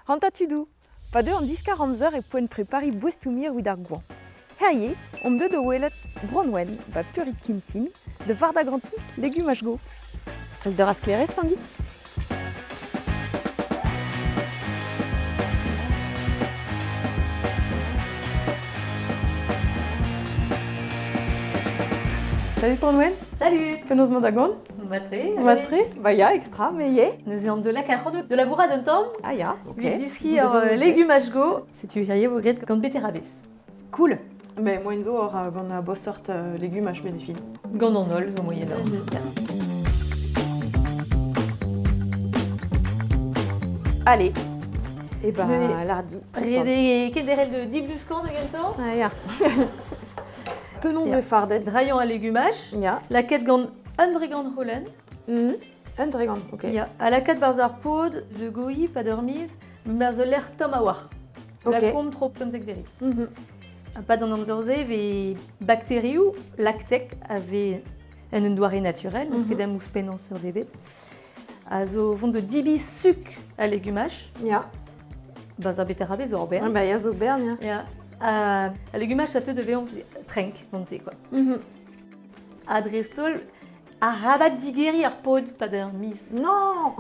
Hanta tudoù, pa deu an diskar-amzer e poent prepariñ boestoù-mir evit ar goañv. Hirie omp deuet da welet Bronwenn ba Purid-Kintin da fardañ ganti legumaj go. Prest d'ur sklaerez, Tangi? Salut Bronwenn. Salut. Penaos emañ da gont? Matre. Matre. Ba ya, extra, me ivez. Neuze an de lak ar c'horn de labourat un tamm. Ah ya, ok. Evit diski ur legumaj go. Setu hirie vo graet gant beterabez. Cool. Mais moyen zo or gant a bo sort legumaj benefin. Gant an holl zo moyen or. Allez. Eh ben, lardi. Rede kederel de dibluskan da gentañ. Ah ya. Penaos e fardet? Drailhañ al legumaj. Ya. Lakaet gant un dregant holen. Un dregant, ok. Ya. Ha lakaat barzh ar pod de goï, pa d'ur miz, barzh ul lec'h tomm a-walc'h. Ok. Lakaomp tro 15 veri. Ha pad an amzer-se e vez bakterioù laktek a vez en un doare naturel, n'eus ket dam ouzhpennañ seurt ebet, a zo vont de dibi suk al legumaj. Ya. Barzh ar betterabez zo ur bern. Ah bah ya zo bern, ya. Ya. Al legumaj a teu da vezañ trenk gant se, quoi. Ha dreist-holl, arabat digeriñ ar pod pad ur miz. Non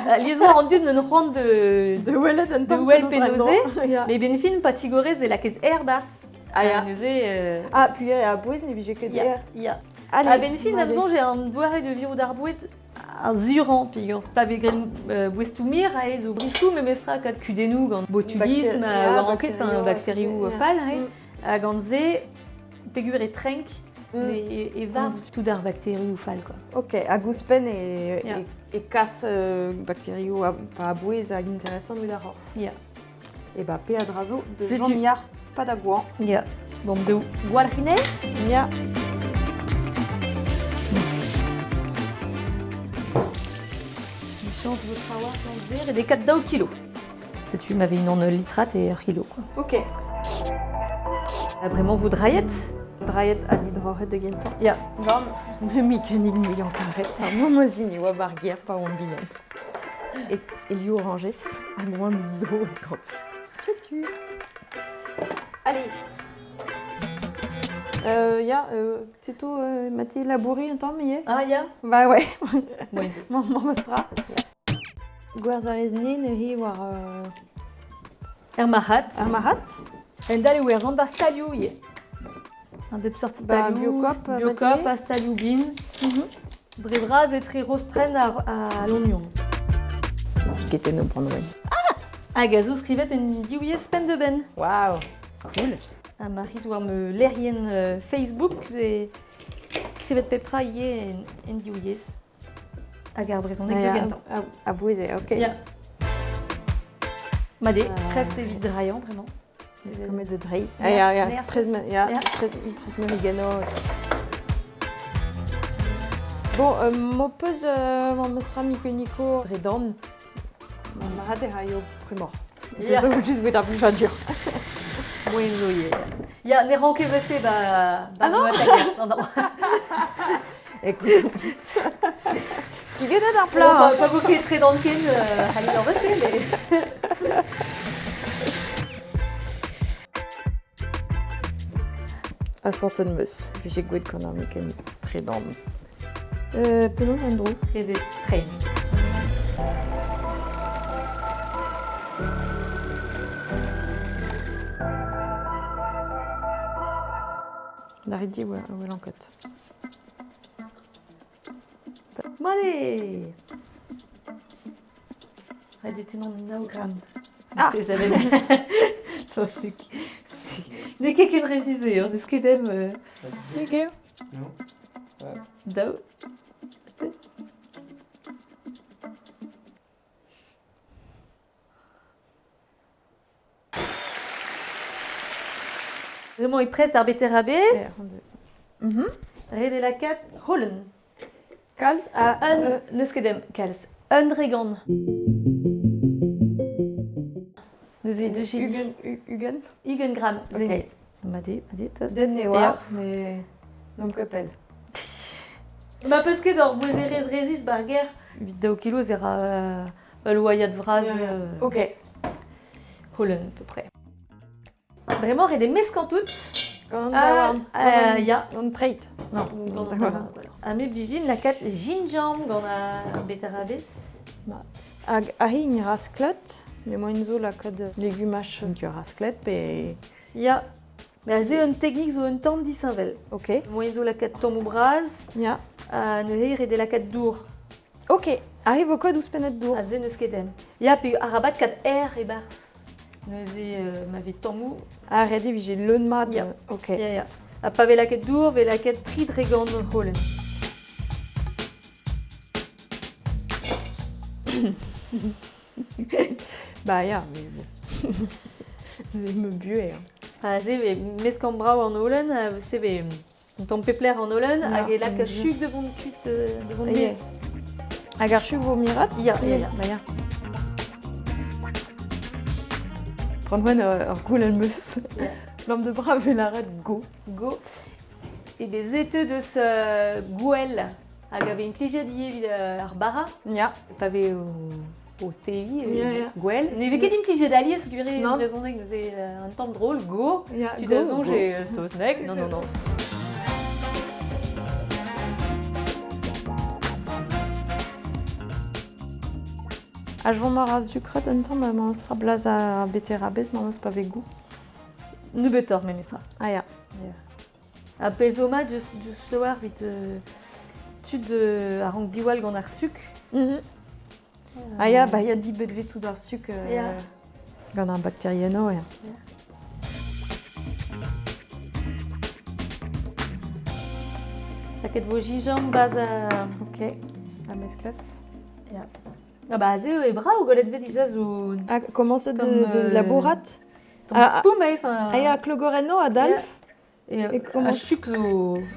Alies war an dud n'en c'hoant de... De welet un tamm de wel penaos eo. Mais ben fin, pa tigorez e lakez aer barzh. Ah ya. Neuze... Ah, puis a bouez ne vije ket aer. Ya. Ah ben fin, am soñj eo an doare de virout ar boued ar surañ peogwir pa vez graet boestoù-mir aze zo briskoù memestra kad kudennoù gant botulism war anket bakterioù fall ha gant se peogwir e trenk e varv tout ar bakterioù fall quoi. Ok, hag ouzhpenn e, e kas bakterioù a-bouez hag interesant evit ar c'horf. Ya. E ba peadra zo de Jean-Millard Padagoan. Ya. Bon, de gwalc'hine? Ya. Chance votre avoir dans et des 4 daou kilo. Setu ma vez unan litrat et ur kilo quoi. Ok. Ah, vraiment vous draillet? Draillet ha didroc'het de gentañ. Ya. Gant me mekanik muiañ karet, mañ e oa bar ger pa oan bihan. E, e liv orañjez hag oan zod ganti. Setu. Allez. Ya, plutôt Mathilde labouriñ un tamm ivez. Ah ya. Bah ouais. Mañ stra. Gwerzh a rez ne neuze war Er marc'had. Er marc'had. Endal e werzhan 'ba stalioù ivez. Un bep seurt stalioù, Ba, Biocop, Biocop ha stalioù bin. Dre vras etre Rostren ha Lannuon. Tiketen o Bronwen. Hag a zo skrivet en div yezh penn-da-benn. Waouh, cool. Ha ma rit war ma lec'hienn Facebook e skrivet pep tra ivez en div yezh. Hag ar brezhoneg da gentañ. A-bouez eo, ok. Ya. Mat eo, prest evit drailhañ bremañ. Eus kommet da dreiñ. Ah, ya, ya, prest, ya, prest, prest merigano. Bon, m'ho peus, m'am eus ra Nico Redan. Ma mat e raio premoc'h. C'est ça, juste evit ar blijadur. Moyen zo ivez. Ya, ne ran ket vese ba, ba Ah non Non, non. Écoute, kigedet ar plat. Pa, pa vo ket tredan ken, c'hallit ar vese, mais... A sorten meus, vije gouet gant ar mekanik tredan. Penaos en dro? Redet tren. Lârit dit welan ket. Mat eo! Ret eo tennañ nav gramm. Ah! N'eo ket ken resis eo, n'eus ket em... Ok. Daou. Bremañ eo prest ar beterabez. Ret eo lakaat holen. Kalz a... Un, n'eus ket em, kalz. Un dregont. Neuze deus Ugent, ugent? 20 gramm, Ok. Mat eo, mat eo, tost. Den ne oar, mais n'omp ket pell. Ma peus ket ur bouezerez rezis ba'r gêr, evit daou kilo, ez ra ul loaiad vras. Ok. Holen, à peu près. Bremañ ret eo meskañ tout. Gant an daouarn. Ah, ya. Gant treid. Non, gant an daouarn. Ha me blij lakaat gingembre gant ar beterabez. Hag ahi rasklet, mais moaien zo lakaat legumaj rasklet pe... Ya. Mais aze un teknik zo un tamm disheñvel. Ok. Moaien zo lakaat tammoù bras. Ya. Ha neuze ret eo lakaat dour. Ok, arrive vo kod ouzhpennet dour. Aze n'eus ket em. Ya, pe arabat kat aer e-barzh. Neuze ma vez tammoù. Ah, ret eo vije leun mat. Ya. Ok. Ya, ya. Ha pa vez lakaet dour, vez lakaet 3% holen. Bah ya, mais bon. Se me buer. Aze vez meskañ brav an holen, se vez un tamm pepler an holen, hag e laka chug de vont kuit de vont maez. Hag ar chug vo mirat? Ya, ya, ya. Bah ya. Prendre ur goulenn meus. Lamm de bra vel arat go. Go. E bez eteu deus gouel hag a vez implijet ivez evit ar bara. Ya. Pa vez o tevi gwell. Ne vez ket implijet alies gwir eo brezhoneg neuze un tamm drôle, go. Ya, Tu da soñj e saozneg. Non, non, non. Ha chom a ra sukret un tamm ma sera blaz ar beterabez ma eus pa vez goût. Nebeutoc'h memestra. Ah ya. Ya. Ha pezh zo mat just, just war evit tud a rank diwall gant ar suk. Ah ya, bah ya dibet vez tout ar suk Ya. gant ar bakteriennoù, ya. Ya. Lakaet vo gingembre baz a... Ok, a mesklet. Ya. Ah bah aze eo brav gwelet vez dija zo... Ah, komañset de, Tamm, de labourat? Tamm Ah, spoum eo, enfin... Ah ya, klogorenno a dalf? Et, Et comment- a chuk zo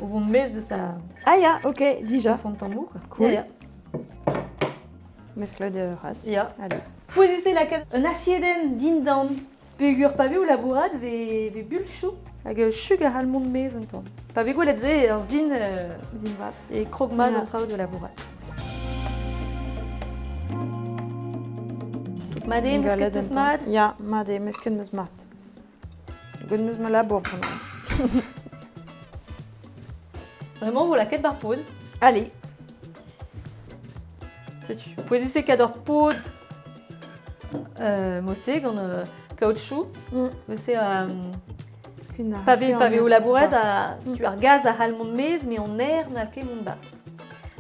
o vont maez deus a... Ah ya, ok, dija. Son tambour, quoi. Cool. Ya, ya. Mesklet de ras. Ya. Allez. Pouezus eo lakaat un asiedenn dindan. Peogwir pa vez o labourat vez, vez bulchou hag chug a c'hall mont maez un tamm. Pa vez gwelet se ur sin Sin vat. e krog mat Ya. an traoù de labourat. Mat eo, mesket Galet eus un tamm. mat. Ya, mat eo, mesket meus mat. Gant meus ma labour bremañ. Vraiment, vo lakaet bar pod. Allez. Setu. Pouezus eo kad ur pod mose gant kaoutchouc. Mose Kun ar pa vez, pa vez o labourat, a... a, setu ar gaz a c'hall mont maez, mais an aer n'hall ket mont barzh.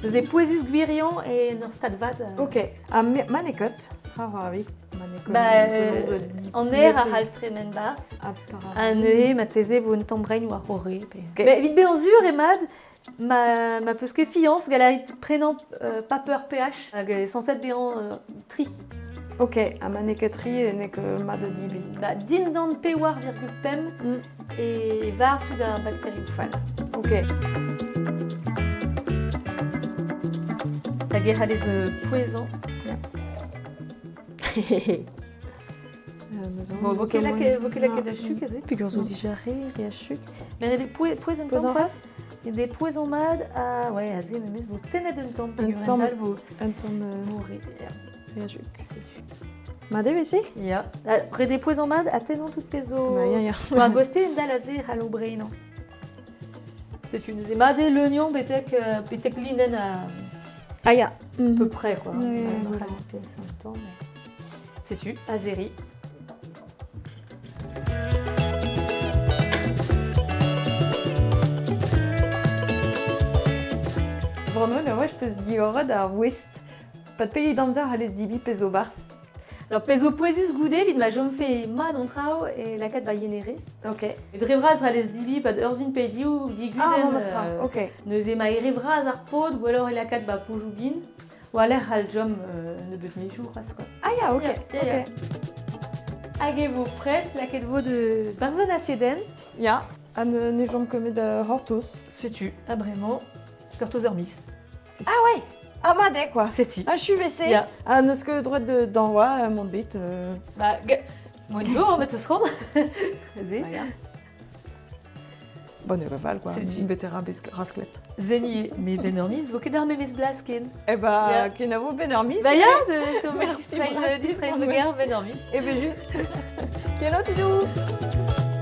Neuze pouezus gwirion e en ur stad vat. Ok, ha ma n'eo ket. Ha ravi. Ma n'eo ket. Ba, an aer a c'hall tremen barzh. Ha neuze, ma teze vo un tamm brein war horre. Pe... Ok. Mais evit bezañ sur eo mat, ma, ma peus ket fiañs gall prenañ paper pH hag eo sañset bezañ tri. Ok, ha ma n'eo ket tri e n'eo ket mat da dibi. Ba, dindan 4,5 e varv tout ar bakterioù fall. Ok. Hag e c'hallez pouezañ. Ya. Bon, vo ket lakaet vo ket lakaet da chuk aze, peogwir zo dija re, re a chuk. Mais ret eo pouez un tamm Pouezañ c'hoazh. Et des pouezañ mat, ah ouais, aze memes vo tennet un tamm, Un peogwir tamm. all vo, Un tamm vo re. Ya. re a chuk. Mat eo vese? Ya. Ah, Re des pouezañ mat, ha tennañ tout pezh zo... Ba, ya, ya. War goste en dal aze c'hallo breinañ. Setu neuze mat eo leuniañ betek, betek linenn a Ah ya. peu près, quoi. Ouais, ouais, Ma voilà. c'hall pezh un tamm, mais... Setu, azeri. Bremañ, a wech peus diorret ar ouest. Pat pegeit amzer c'hallez dibi pezh zo barzh. Alors, pezh zo pouezus goude, evit ma chomfe mat an traoù e lakaat ba yenerez. Ok. Dre vras c'hallez dibi pad ur zun pe div digudenn. Ah, memes tra, ok. Neuze ma ere vras ar paotr, gwelloc'h e lakaat ba pojoù gin. War-lerc'h c'hall chom nebeut mizioù c'hoazh, quoi. Ah ya, ok. Ya, ya, ya. Ok. Hag e vo prest, lakaet vo de barzhon asiedenn. Ya, ha ne, ne chom ket da c'hortoz. Setu, ha bremañ, gortoz ur miz. Ah ouais. Ah mat eo, quoi. Setu. Ah, je suis baissé. Ya. Ah, n'eus ket droit de d'envoi, mont bet. Ba, moin zo, met eus ran. Aze. Bah, ya. Bon, eo val, quoi. Setu. Beterabez rasklet. Zeni, met ben ur miz vo ket ar memes blaz ken. Eh ba, Ya. kenavo ben ur miz. Ba ya, Merci, distrein bras, ger ben ur miz. Eh ben juste. Kenavo, tudou.